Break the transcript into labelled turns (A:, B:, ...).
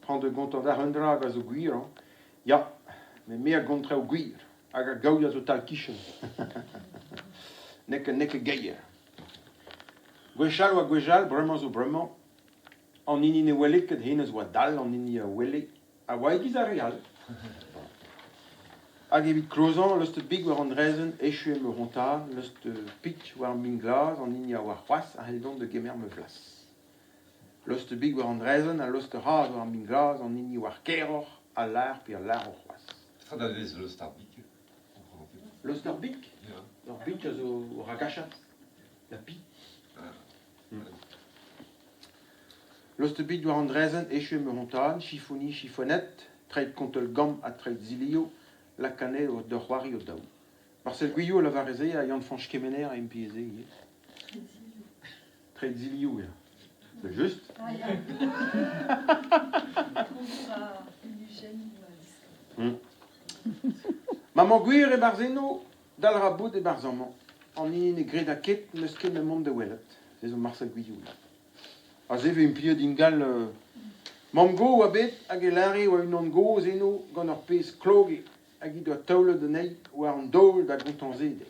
A: Traoñ da gontañ deoc'h un dra hag a zo gwir hañ. Ya, met me a gont traoù gwir hag ar gaou a zo tal-kichen. N'eo ket n'eo ket geier. Gwechall oa gwechall, bremañ zo bremañ. An hini ne wele ket hennezh oa dall, an hini a wele a oa e-giz ar re all. Hag evit klozañ, lost big war an draezhenn, echu eo ma c'hontañ, lost pik war min glas, an hini a oar c'hoazh a c'hell dont da gemer ma flas. Lost big war an draezhenn ha lost raz war min glas, an hini a oar kaeroc'h a lâr pe a lâro c'hoazh.
B: Petra dalvez lost ar big?
A: Lost ar big? Ur big a zo o ragachat, la pie. Lost ebet war an draezhenn, echu eo ma c'hontadenn, chifoni, chifonet, treid kontell gamm ha treid zilio, lak anezho da c'hoari o-daou. Marcel Gwilhou a lavare se ha Yann-Fañch Kemener a implije se ivez. Treid zilioù, ya. C'est juste.
C: Ah ya.
A: Maman gwir e-barzh eno, dal ra bout e-barzh amañ. An hini ne greda ket n'eus ket met mont da welet. Se zo Marcel Gwilhou. Aze e vez implijet ingal Mamm-gozh oa bet hag e lâre e oa unan gozh eno gant ur pezh kloge hag he doa taolet anezhi war an daol da gontañ se dezhi.